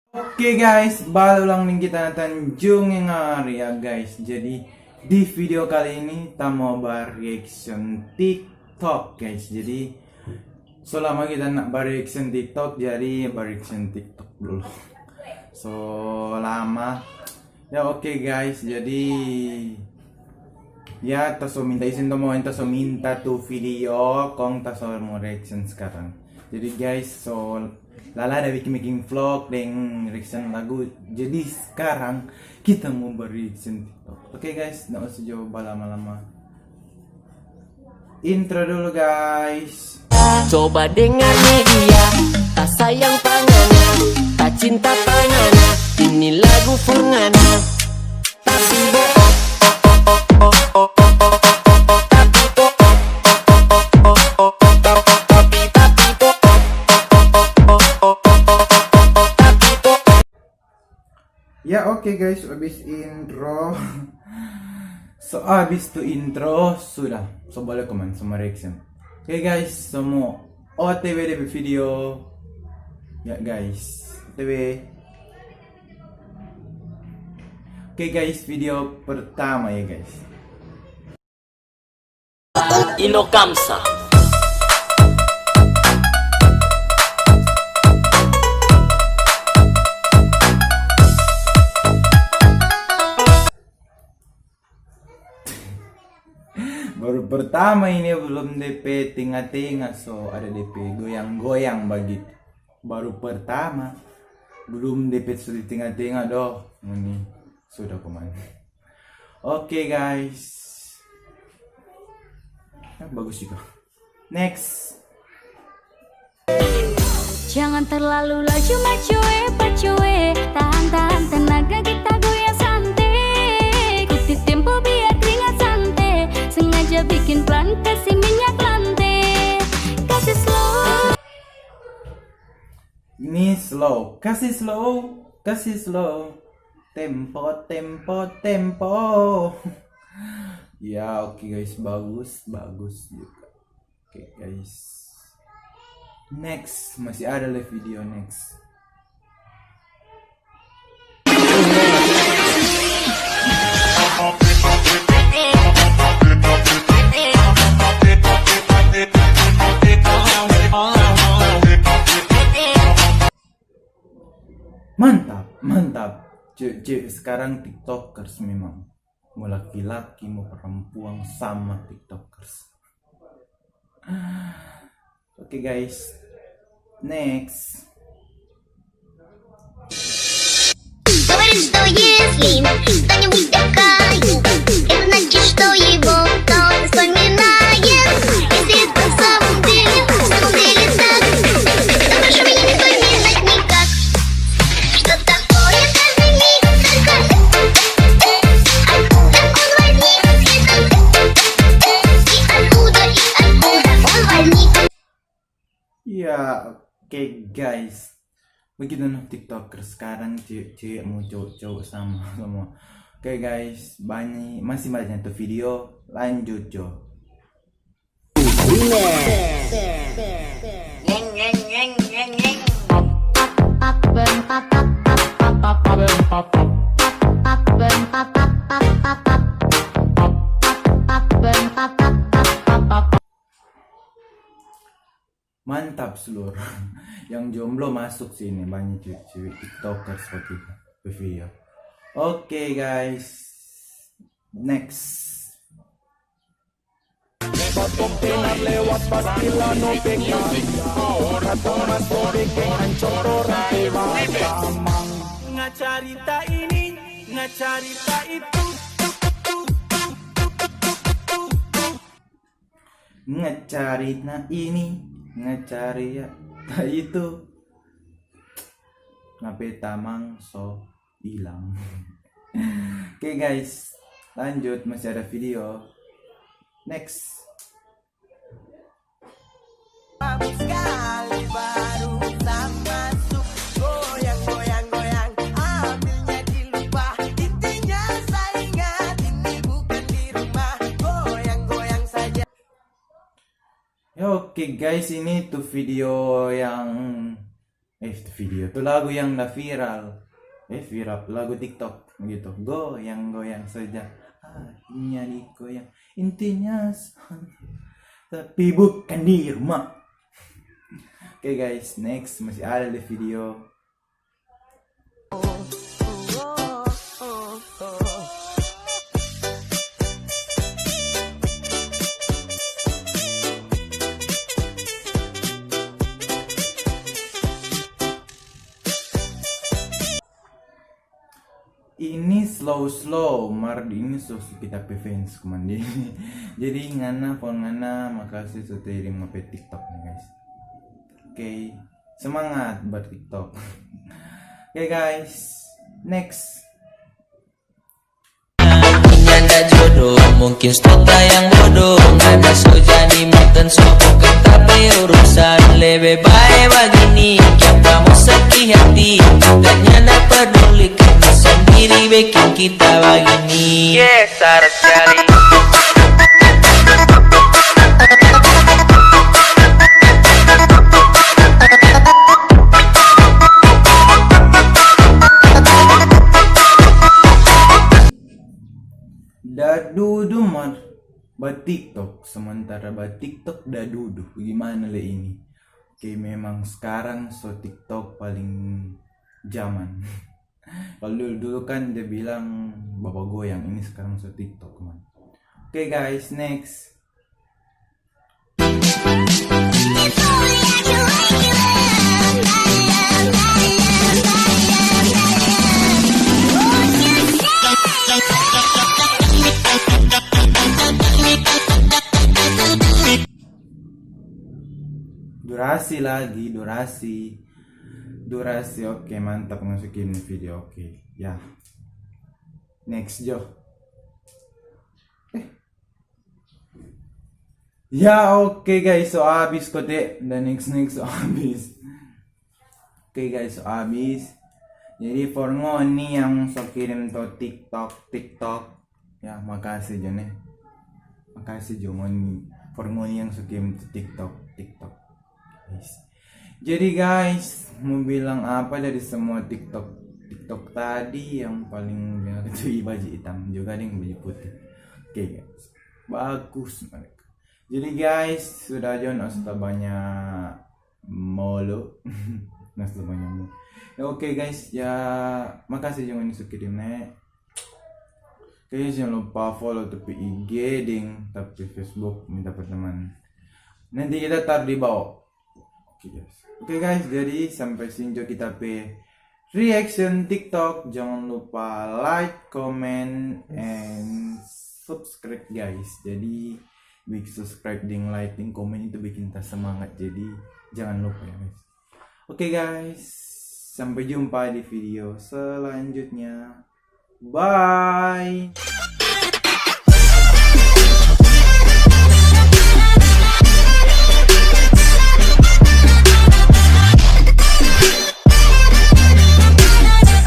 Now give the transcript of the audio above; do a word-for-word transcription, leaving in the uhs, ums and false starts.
Oke guys, bale ulang deng kita na Tanjung Engar ya guys. Jadi di video kali ini kita mau ba reaction TikTok guys. Jadi so lama kita na ba reaction TikTok, jadi ba reaction TikTok dulu. So lama. Ya oke guys, jadi ya ta so minta izin to, mau ta so minta tu video, kong ta so mau reaction sekarang. Jadi guys, so lala ada bikin-bikin vlog deng reaction lagu. Jadi sekarang kita mau ba reaction TikTok. Oke guys, nggak usah jauh balama-lama. Intro dulu guys. Coba dengar media, ta sayang pa ngana, ta cinta pa ngana, ini lagu for ngana. Tapi bo, tapi bo, tapi, tapi bo, tapi bo. Ya oke guys, abis intro. So abis tu intro sudah. So boleh komen sama reaction. Oke guys, semua O T W depe video. Ya guys, O T W. Oke guys, video pertama ya guys. Ino Kamsa. Baru pertama ini, belum depe tenga-tenga, so ada depe goyang-goyang bagitu. Baru pertama, belum depe so di tenga-tenga doh. Ini sudah kemana? Oke guys. Ya, bagus juga. Next. Jangan terlalu laju macue pacue. Tahan-tahan tenaga, kita goyang sante. Ikuti tempo biar keringat sante. Sengaja bikin plan, kasih minyak lante. Kasih slow. Ini slow, kasih slow, kasih slow. Tempo, tempo, tempo. Ya, oke guys, bagus, bagus juga. Oke guys. Next, masih ada lagi video next. Mantap, mantap. Cewek-cewek sekarang TikTokers memang. Mau laki-laki, mau perempuan, sama TikTokers. Oke guys, next. Говорит, что если кто-нибудь такая, это значит, что его кто-то вспоминает. Если это на самом деле, на самом деле так, то прошу меня не вспоминать никак. Что такое каждый миг, только откуда он возник, и откуда, и откуда он возник. Ya, oke guys. Begitu nah TikToker sekarang, cewek-cewek mau cowok-cowok sama semua. Oke guys, banyak, masih banyak tuh video, lanjut jo. Mantap, seluruh. Yang jomblo masuk sini, banyak cewek-cewek TikToker seperti itu. Video. Oke guys, next. Lewat kontainer, lewat pastila no peka. Ahora tomas por que ancoro reba tamang. Nga carita ini, nga carita itu. Nga carita ini, nga carita itu. Ngape tamang so ilang. Oke guys, lanjut, masih ada video. Next. Sekali baru sa masuk, goyang, goyang, goyang, ambilnya dilupa. Intinya sa ingat, ini bukan di rumah, goyang, goyang saja. Ya, oke guys, ini tuh video yang Eh, itu video, tu lagu yang da viral. Eh, viral, lagu TikTok gitu. Goyang-goyang saja. Hatinya digoyang. Intinya s-, tapi bukan di rumah. Oke guys, next masih ada di video. Ini slow-slow, mar ini so, so kita pe fans komandi. Jadi ngana, for ngana, makasih so te ring ma pe TikTok nih, guys. Oke, semangat buat TikTok. Oke, guys, next. Nyanda jodoh, mungkin stota yang bodoh. Ngana so jadi mantan, so bukan ta pe urusan. Lebe bae bagini, kiapa mo saki hati? Kita nyanda peduli, karena sendiri bikin kita bagini. Yes, syarat sekali. Dadudu mar ba TikTok, sementara ba TikTok dadudu. Gimana le ini? Oke, memang sekarang so TikTok paling zaman. Kalau dulu, dulu kan dia bilang bapa goyang, ini sekarang so TikTok, man. Oke guys, next. Durasi lagi, durasi. Durasi, oke, mantap, masukin video, oke. Ya. Next, jo. Eh. Ya, oke, guys, so abis kote. Dan next, next, so abis. Oke, guys, so abis. Jadi, for ngoni yang so kirim to TikTok, TikTok, ya, makasih jo ne. Makasih jo ngoni, for ngoni yang so kirim to TikTok, TikTok. Yes. Jadi guys, mau bilang apa dari semua TikTok, TikTok tadi yang paling banyak itu baju hitam juga deng baju putih. Oke guys, bagus mereka. Jadi guys, sudah jo, nggak usah banyak molo. Nggak usah banyak molo. Ya, oke guys, ya, makasih jo ngoni so kirim ne. Oke, jangan lupa follow ta pe I G deng ta pe Facebook, Minta Pertemanan. Nanti kita taruh di bawah. Oke guys. Oke guys, jadi sampai sini jo kita pe reaction TikTok. Jangan lupa like, comment, and subscribe guys. Jadi bikin subscribe deng like deng komen itu bikin ta semangat. Jadi jangan lupa ya guys. Oke guys, sampai jumpa di video selanjutnya. Bye.